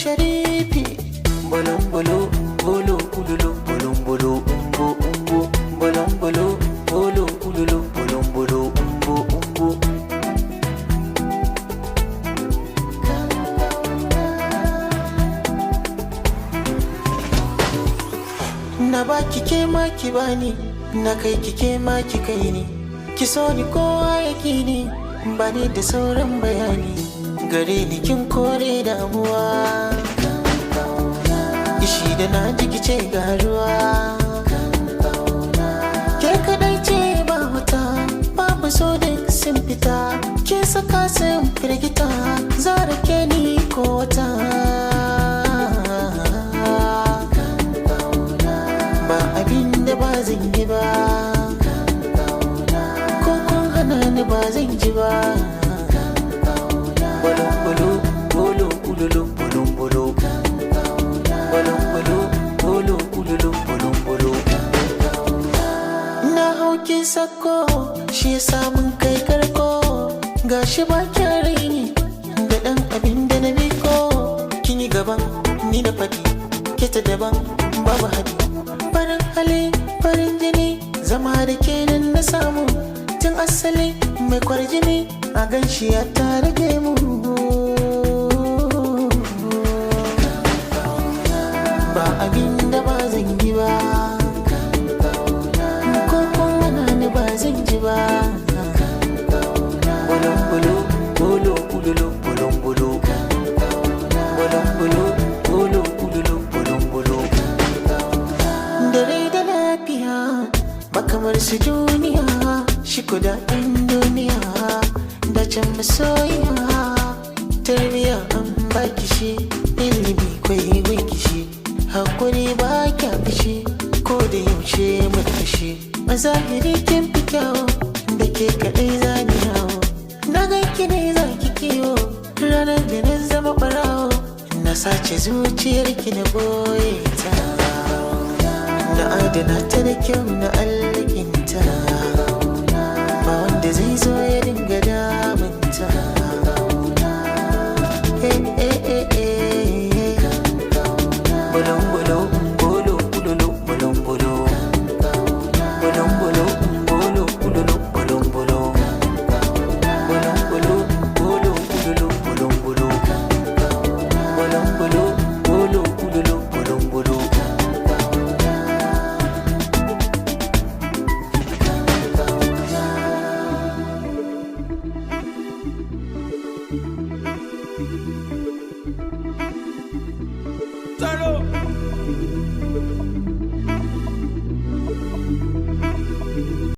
Sharifi. Bolombolo, bolo, ululu, bolombolo, umbo, umbo, bolombolo, bolo, ululu, bolombolo, umbo, umbo. Na baki ke ma ki bani, na kai ki ke ma ki kai ni. Ki so ni kowa ya ki ni, bani da sauran bayani. Gare ni kin kore damuwa. Ishi da na ji ki ce ga ruwa. Ke kadai ce ba wuta, babu so duk sun fita. Ke saka sun firgita, zara ke ni ko wata. Ba abin da ba zan yi ba, ko kun hana ni ba zan ji ba. Bolombolo, bolo, ululu, bolombolo. Bolombolo, bolo, ululu, bolombolo. Na hauki sako, shi yasa mun kai karko. Gashi ba kyan raini, da ɗan abin da na miko. Kin yi gaban, ni na faɗi, ke ta daban, babu haɗi. Farin hali, farin jini, zama da kenan na samu. Tun asali mai kwarjini, a ganshi ya ta rage mu. Ba abin da ba zan yi ba, ko kun hana ni ba zan ji ba. Bolombolo, bolo, ululu, bolombolo. Bolombolo, bolo, ululu, bolombolo. Dare da lafiya, makamar su duniya, shi kuda ɗan duniya, da can masoyiya, tarbiya an baki shi, ilimi kwai gunki shi, hakuri ba kya fushi, ko da yaushe mun fushi. A zahiri kin fi kyawu, da ke kaɗai zani yawo, na ganki ne za ki kiwo, ranar da na zama ɓarawo, na sace zuciyarki na boye ta. Na adana ta da kyau na alkinta, ba wanda zai zo ya dinga damunta. Eh, eh, eh, eh. Bolombolo, bolo, ululu, bolombolo. Bolombolo, bolo, ululu, bolombolo. Bolombolo, bolo, ululu, bolombolo. Bolombolo, bolo, ululu, bolombolo. Turn up.